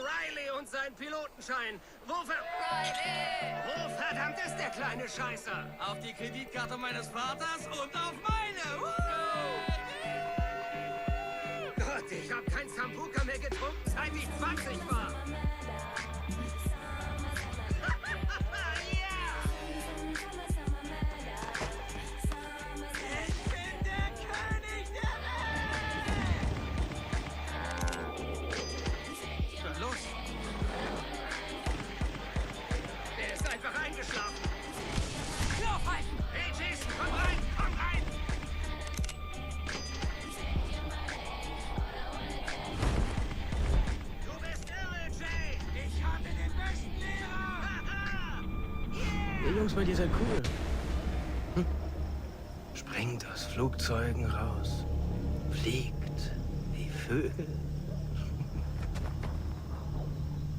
Riley und sein Pilotenschein. Wo verdammt ist der kleine Scheißer? Auf die Kreditkarte meines Vaters und auf meine. Gott, ich hab kein Sambuca mehr getrunken, seit ich 20 war. Ihr Jungs mit ihr seid cool. Springt aus Flugzeugen raus. Fliegt wie Vögel.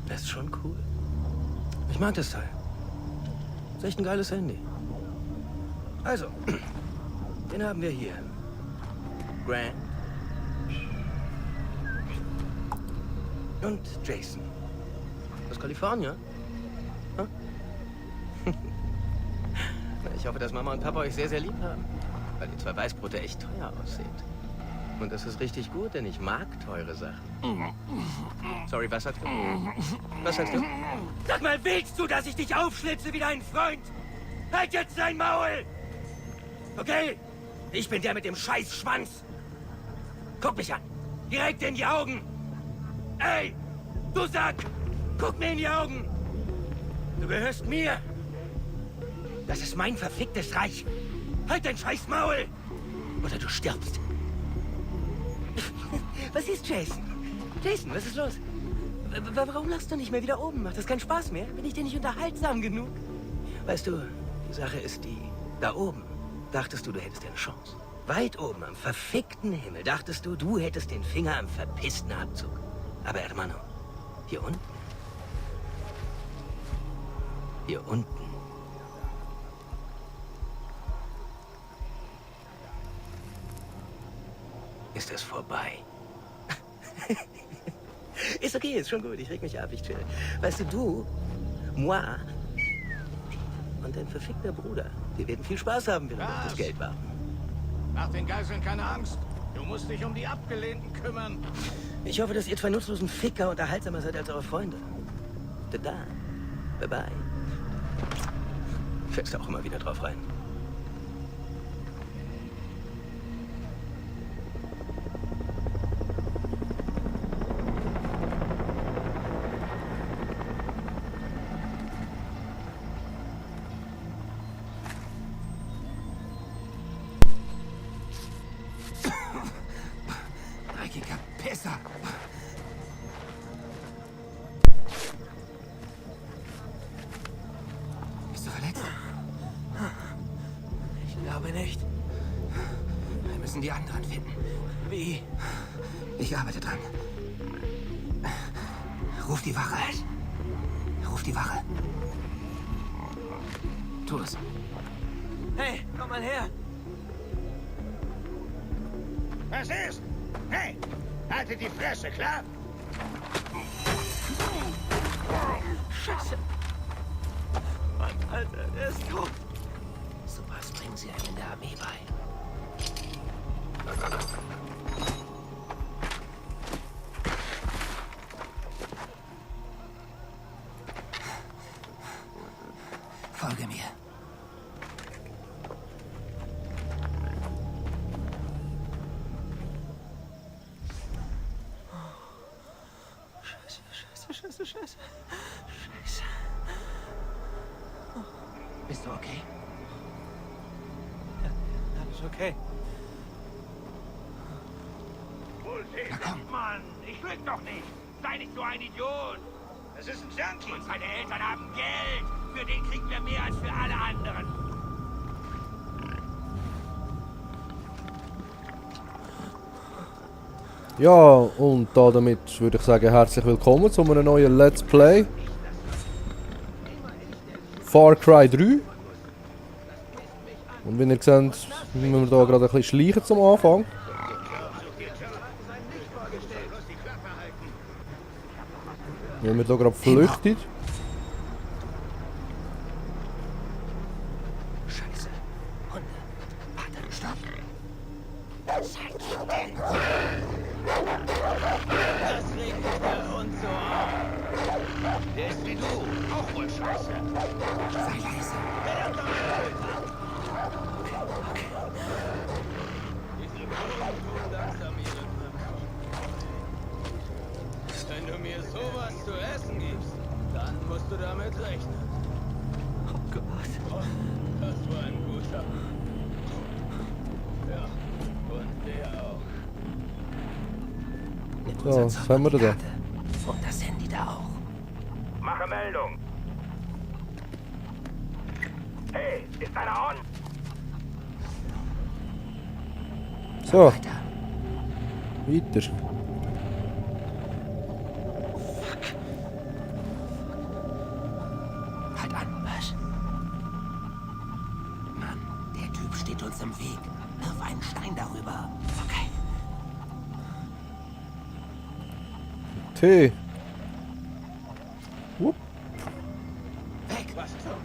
Das ist schon cool. Ich mag das Teil. Ist echt ein geiles Handy. Also, den haben wir hier. Grant. Und Jason. Aus Kalifornien? Hm? Ich hoffe, dass Mama und Papa euch sehr, sehr lieb haben. Weil ihr zwei Weißbrote echt teuer ausseht. Und das ist richtig gut, denn ich mag teure Sachen. Sorry, was sagst du? Was sagst du? Sag mal, willst du, dass ich dich aufschlitze wie dein Freund? Halt jetzt dein Maul! Okay? Ich bin der mit dem Scheißschwanz. Guck mich an. Direkt in die Augen. Ey! Du Sack! Guck mir in die Augen! Du gehörst mir! Das ist mein verficktes Reich! Halt dein scheiß Maul! Oder du stirbst! Was ist Jason? Jason, was ist los? Warum lachst du nicht mehr wieder oben? Macht das keinen Spaß mehr? Bin ich dir nicht unterhaltsam genug? Weißt du, die Sache ist die... Da oben dachtest du, du hättest eine Chance. Weit oben am verfickten Himmel dachtest du, du hättest den Finger am verpissten Abzug. Aber Hermano, hier unten... Hier unten... ist es vorbei. Ist okay, ist schon gut. Ich reg mich ab, ich chill. Weißt du, moi und dein verfickter Bruder, wir werden viel Spaß haben, während wir auf das Geld warten. Mach den Geiseln keine Angst. Du musst dich um die Abgelehnten kümmern. Ich hoffe, dass ihr zwei nutzlosen Ficker unterhaltsamer seid als eure Freunde. Da. Bye-bye. Fällst du auch immer wieder drauf rein. Dreckiger Pisser! Bist du verletzt? Ich glaube nicht. Wir müssen die anderen finden. Wie? Ich arbeite dran. Ruf die Wache. Ruf die Wache. Tu es. Hey, komm mal her! Was ist? Hey, haltet die Fresse, klar? Scheiße! Mann, Alter, der ist tot! Sowas bringen sie einem in der Armee bei. Folge mir. Scheiße. Bist du okay? Ja, alles okay. Bullshit, Na komm. Mann. Ich lüg doch nicht. Sei nicht so ein Idiot. Das ist ein Junkie. Und seine Eltern haben Geld. Für den kriegen wir mehr als für alle anderen. Ja, und damit würde ich sagen, herzlich willkommen zu einem neuen Let's Play. Far Cry 3. Und wie ihr seht, müssen wir da gerade ein bisschen schleichen zum Anfang. Weil wir hier gerade flüchtet. Scheiße. Hunde. Warte, stopp. Das regt mich der Hund so auf. Der ist wie du. Auch wohl scheiße. Sei leise. Diese Kunden tun langsam ihre Verbrauch. Wenn du mir sowas zu essen gibst, dann musst du damit rechnen. Oh Gott. Oh, das war ein guter. Ja, und der auch. Nimm So, unseren was Zeug haben wir und die da? Karte. Und das Handy da auch. Mache Meldung. Hey, ist einer on? So, Weiter. weiter. Halt an, was? Mann, der Typ steht uns im Weg. Wirf einen Stein darüber. Okay. T. Wupp. Weg. Was zum?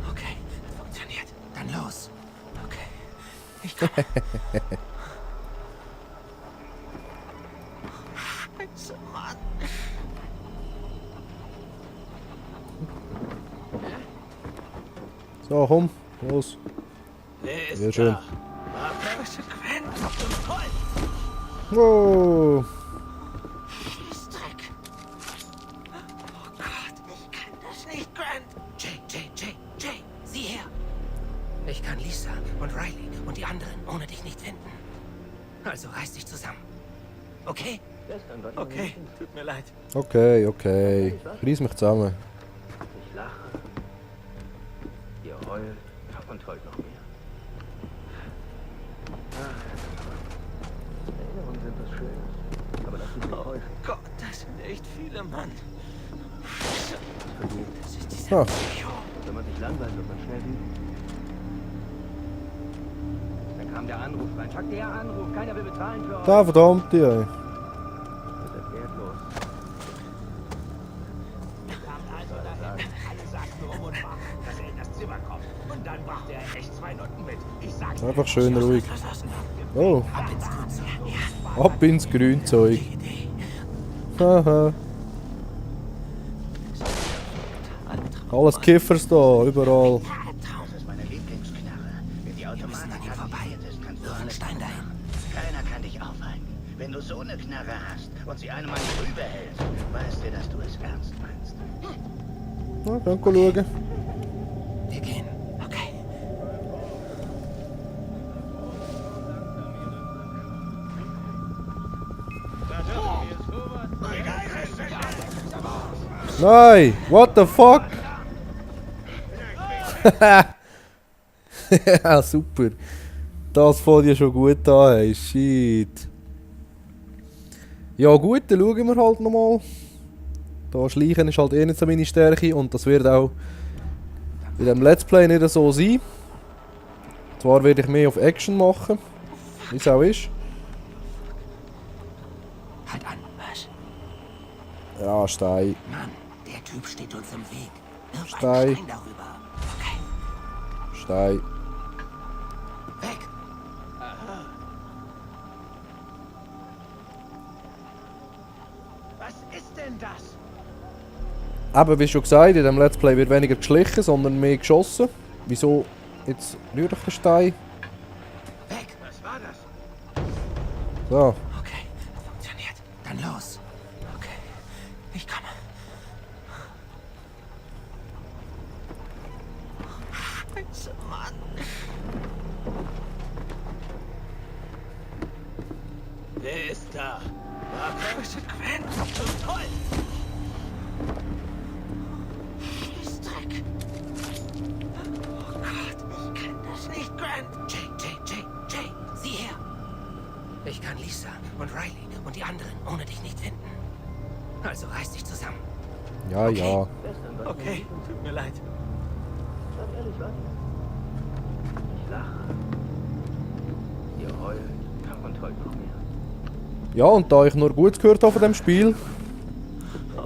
Okay, funktioniert. Dann los. Okay. Ich komme. Scheiße, Mann. So, komm, los. Wer ist Sehr schön. da? Konsequent. Wow. Scheißdreck. Oh Gott, ich kann das nicht, Grant. Jay, sieh her. Ich kann Lisa und Riley und die anderen ohne dich nicht finden. Also reiß dich zusammen. Okay? Okay, tut mir leid. Okay, okay. Reiß mich zusammen. Ich lache. Ihr heult. Und heult noch mehr. Erinnerungen sind was Schönes. Aber das ist nicht häufig. Gott, das sind echt viele, Mann. Das ist diese Ja. Psycho. Wenn man sich langweilt, wird man schnell wütend. Dann kam der Anruf rein. Fuck der Anruf. Keiner will bezahlen für euch. Da, verdammt, ey. Das ist wertlos. Kamen also dahin. Alle sagten rum und machen, dass er in das Zimmer kommt. Und dann brachte er echt 2 Noten mit. Ich sag's dir. Einfach schön ruhig. Verlassen. Oh, Ab ins Grünzeug. Ja, ab ins Grünzeug. die Idee. Haha. Alles Kiffers da, überall. Das ist meine Lieblingsknarre. Wenn die Wir müssen an Automatik ihm vorbei. aktiviert ist, kannst du Wirf einen alles Stein dahin. Keiner kann dich aufhalten. Wenn du so eine Knarre hast und sie einem an die Rübe hältst, weißt du, dass du es ernst meinst. Na, dann schauen. Wir gehen. Okay. Nein, what the fuck? Ja, super. Das fängt ja schon gut an, hey. Shit. Ja gut, dann schauen wir halt nochmal. Da schleichen ist halt eh nicht so meine Stärke und das wird auch in dem Let's Play nicht so sein. Zwar werde ich mehr auf Action machen, wie es auch ist. Halt an, was? Ja, Stein. Mann, der Typ steht uns im Weg. Wirf Stein. einen Stein darüber. Okay. Stein. Weg. Was ist denn das? Aber wie schon gesagt, in dem Let's Play wird weniger geschlichen, sondern mehr geschossen. Wieso jetzt rührt doch der Stein? Weg. Was war das? So. Okay, funktioniert. Dann los. Okay, ich komme. Scheiße, Mann. Wer ist da? Konsequent. Toll! Scheißdreck. Oh Gott, ich kann das nicht, Grant. Jay, sieh her. Ich kann Lisa und Riley und die anderen ohne dich nicht finden. Also reiß dich zusammen. Ja, ja. Okay, tut mir leid. Sag ehrlich, was? Ich lache. Ihr heult. Und heult noch mehr. Ja, und da ich nur Gutes gehört habe von dem Spiel,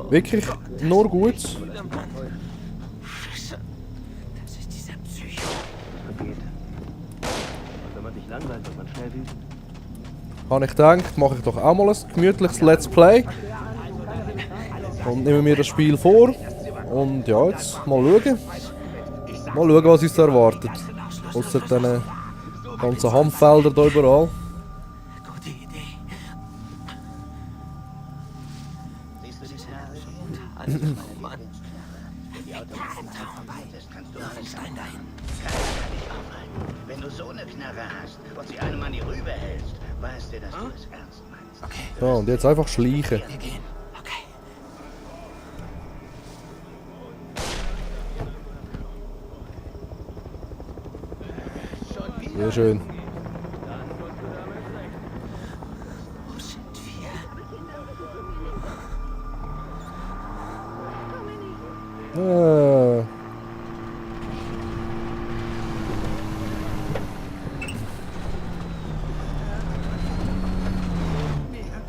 wirklich nur Gutes, Scheiße. Das ist dieser Psycho. Geht. Und wenn man sich langweilt, wird man schnell wütend. habe ich gedacht, mache ich doch auch mal ein gemütliches Let's Play. Und nehme mir das Spiel vor. Und ja, jetzt mal schauen. Mal schauen, was uns da erwartet. Außer diesen ganzen Hanffeldern hier überall. Gute Idee. Siehst du die Knarre? Also, Mann. Die Automaten vorbei. Das kannst du alles Stein dahin. Keiner kann dich aufhalten. Wenn du so eine Knarre hast und sie einem an die Rübe hältst, weißt du, dass du es ernst meinst. Okay, So, und jetzt einfach schleichen. wir gehen. Okay. Sehr schön. Wo sind wir?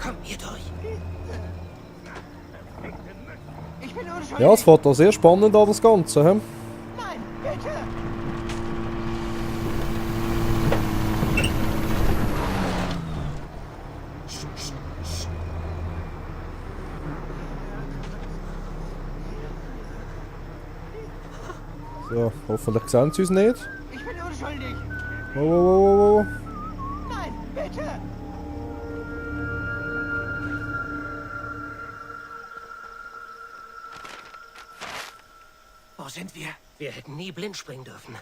Komm hier durch. Ja, es fängt da sehr spannend an, das Ganze. He? Nein, bitte! So, hoffentlich sehen sie uns nicht. Ich bin unschuldig! Wow, wow, wow, wow, wow. Nein, bitte! Wo sind wir? Wir hätten nie blind springen dürfen.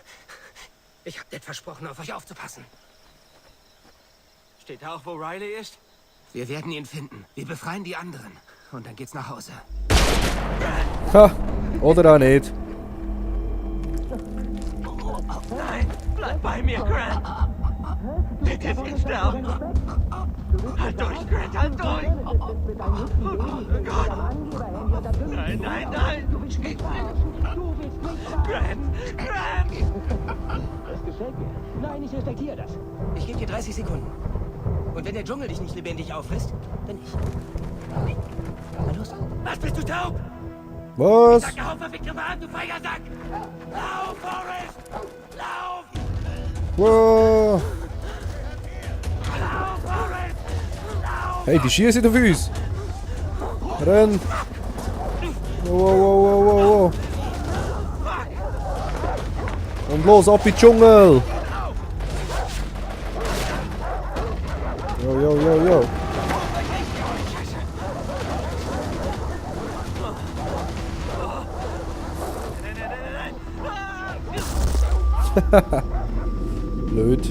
Ich hab Dad versprochen, auf euch aufzupassen. Steht da auch, wo Riley ist? Wir werden ihn finden. Wir befreien die anderen. Und dann geht's nach Hause. Ha! Oder auch nicht. Nein, bleib bei mir, Grant! Bitte nicht sterben! Halt durch, Grant, halt durch! Oh Gott! Nein, nein, nein! Du willst nicht! Grant! Grant! Das gefällt mir. Nein, ich respektiere das. Ich gebe dir 30 Sekunden. Und wenn der Dschungel dich nicht lebendig auffrisst, dann ich. Na los. Was, bist du taub? Was? Sag der verfickte Wagen, du feiger Sack! Lauf, Forrest! Lauf! Wow. Lauf, Forrest! Lauf! Hey, die schießen auf uns! Renn! Wow, wow, wow, wow, wow. Und los, ab in den Dschungel! Jo, jo, jo, jo. Blöd.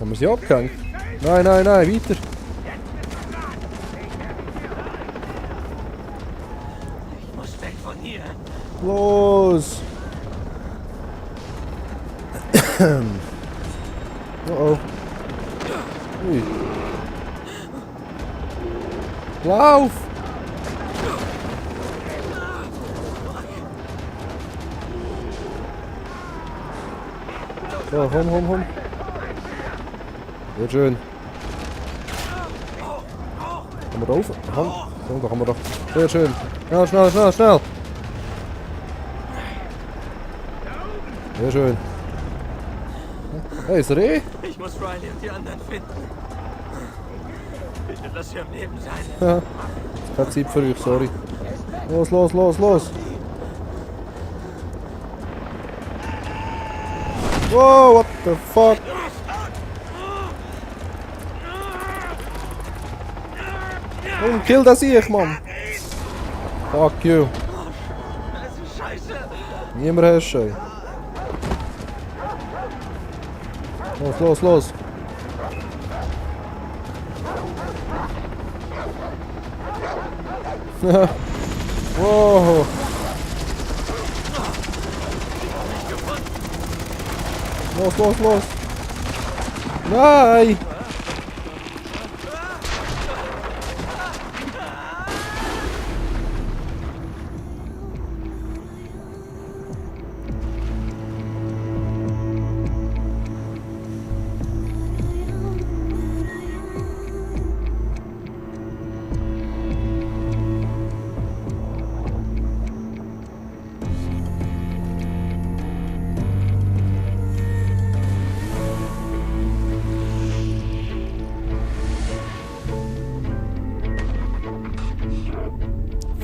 Haben wir sie abgehängt? Nein, nein, nein, weiter. Ich muss weg von hier. Los! Oh oh. Ui. Lauf! So, komm. Sehr schön. Kann man da rauf? Komm, da kann man doch. Sehr schön. Schnell. Sehr schön. Hey, ist er eh? Ich muss Riley und die anderen finden. Bitte lass sie am Leben sein. Ja. Keine Zeit für euch, sorry. Los. Wow, what the fuck? Komm, kill das ich, Mann. Fuck you. Das ist scheiße! Niemand hast du. Los. Wow. Los. Nein.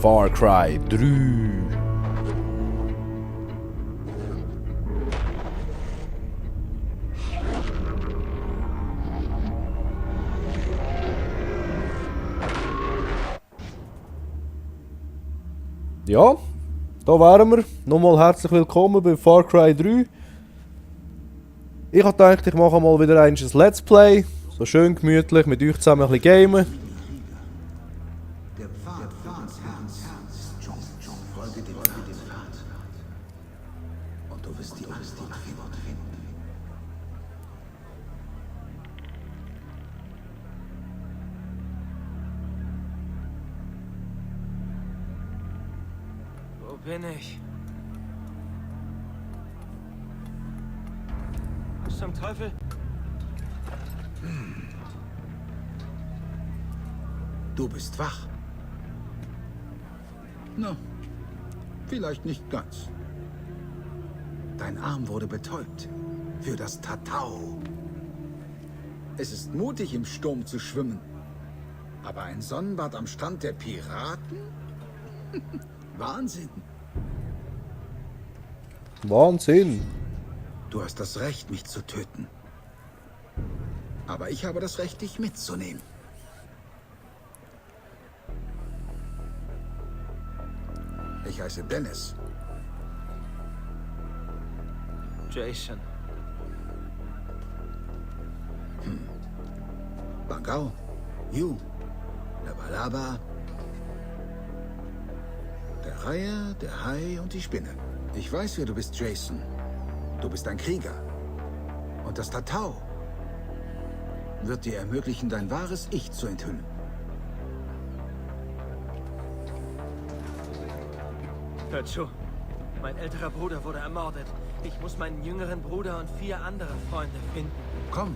Far Cry 3. Ja, da wären wir. Nochmal herzlich willkommen bei Far Cry 3. Ich habe gedacht, ich mache mal wieder ein Let's Play. So schön gemütlich mit euch zusammen ein bisschen gamen. Der Pfad des Herrn ist John. Folge dem Pfad. Und du wirst die Antwort finden. Wo bin ich? Was zum Teufel? Du bist wach. Na, vielleicht nicht ganz. Dein Arm wurde betäubt. Für das Tatau. Es ist mutig, im Sturm zu schwimmen. Aber ein Sonnenbad am Strand der Piraten? Wahnsinn. Wahnsinn. Du hast das Recht, mich zu töten. Aber ich habe das Recht, dich mitzunehmen. Ich heiße Dennis. Jason. Bangau, Yu, Labalaba, der Reiher, der Hai und die Spinne. Ich weiß, wer du bist, Jason. Du bist ein Krieger. Und das Tatau wird dir ermöglichen, dein wahres Ich zu enthüllen. Hört zu. Mein älterer Bruder wurde ermordet. Ich muss meinen jüngeren Bruder und 4 andere Freunde finden. Komm,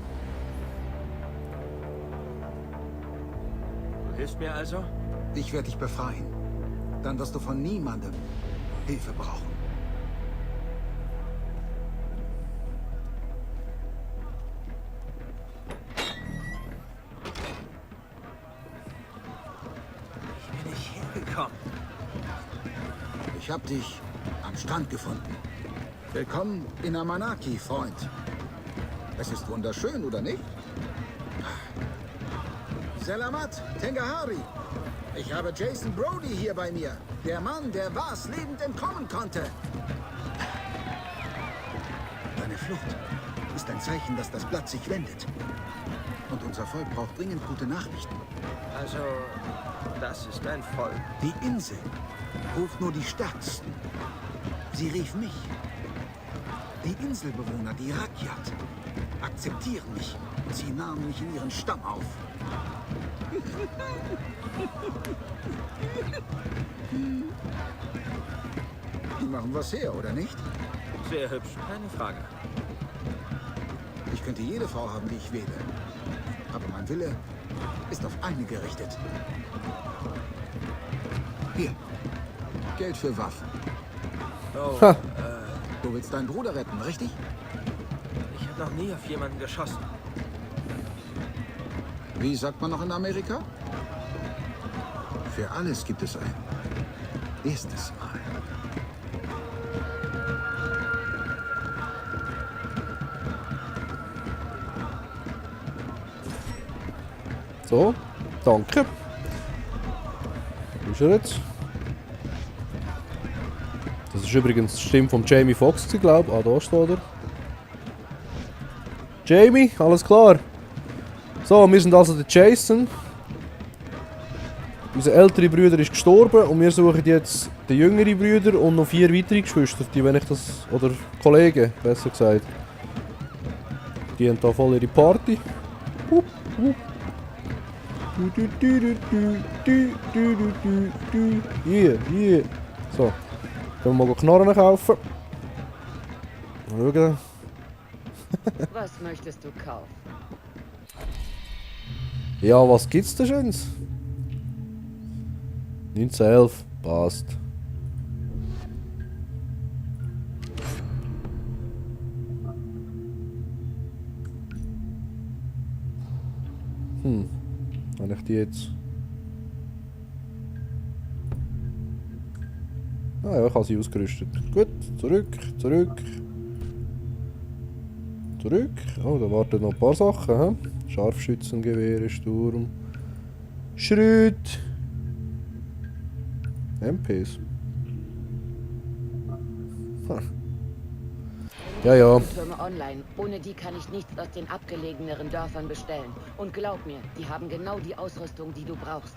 Du hilfst mir also? ich werde dich befreien. Dann wirst du von niemandem Hilfe brauchen. Ich bin nicht hingekommen. Ich habe dich am Strand gefunden. Willkommen in Amanaki, Freund. Es ist wunderschön, oder nicht? Selamat, Tengahari. Ich habe Jason Brody hier bei mir. Der Mann, der Vaz lebend entkommen konnte. Deine Flucht ist ein Zeichen, dass das Blatt sich wendet. Und unser Volk braucht dringend gute Nachrichten. Also, das ist ein Volk. Die Insel ruft nur die Stärksten. Sie rief mich. Die Inselbewohner, die Rakyat, akzeptieren mich und sie nahmen mich in ihren Stamm auf. Die machen was her, oder nicht? Sehr hübsch, keine Frage. Ich könnte jede Frau haben, die ich wähle. Aber mein Wille ist auf eine gerichtet. Hier. Geld für Waffen. Oh, Ha. Du willst deinen Bruder retten, richtig? ich habe noch nie auf jemanden geschossen. Wie sagt man noch in Amerika? Für alles gibt es ein erstes Mal. So, danke. Wo ist er jetzt? Das ist übrigens die Stimme von Jamie Foxx, glaube ich. Ah, da steht er. Jamie, alles klar. So, wir sind also der Jason. Unser älterer Bruder ist gestorben und wir suchen jetzt den jüngeren Bruder und noch 4 weitere Geschwister, die, wenn ich das... oder Kollegen, besser gesagt. Die haben da voll ihre Party. Hup, hup. Yeah. So. Können wir mal Knarren kaufen. Mal schauen. Was möchtest du kaufen? Ja, was gibt's da Schönes? 1911. Passt. Habe ich die jetzt? Ah ja, ich habe sie ausgerüstet. Gut, zurück. Oh, da warten noch ein paar Sachen. He? Scharfschützengewehre, Sturm. Schreit. MPs. Ja. Türme online. Ohne die kann ich nichts aus den abgelegeneren Dörfern bestellen. Und glaub mir, die haben genau die Ausrüstung, die du brauchst.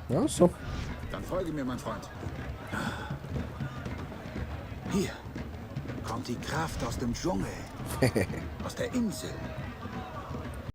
Ja, so. Dann folge mir, mein Freund. Hier kommt die Kraft aus dem Dschungel, aus der Insel.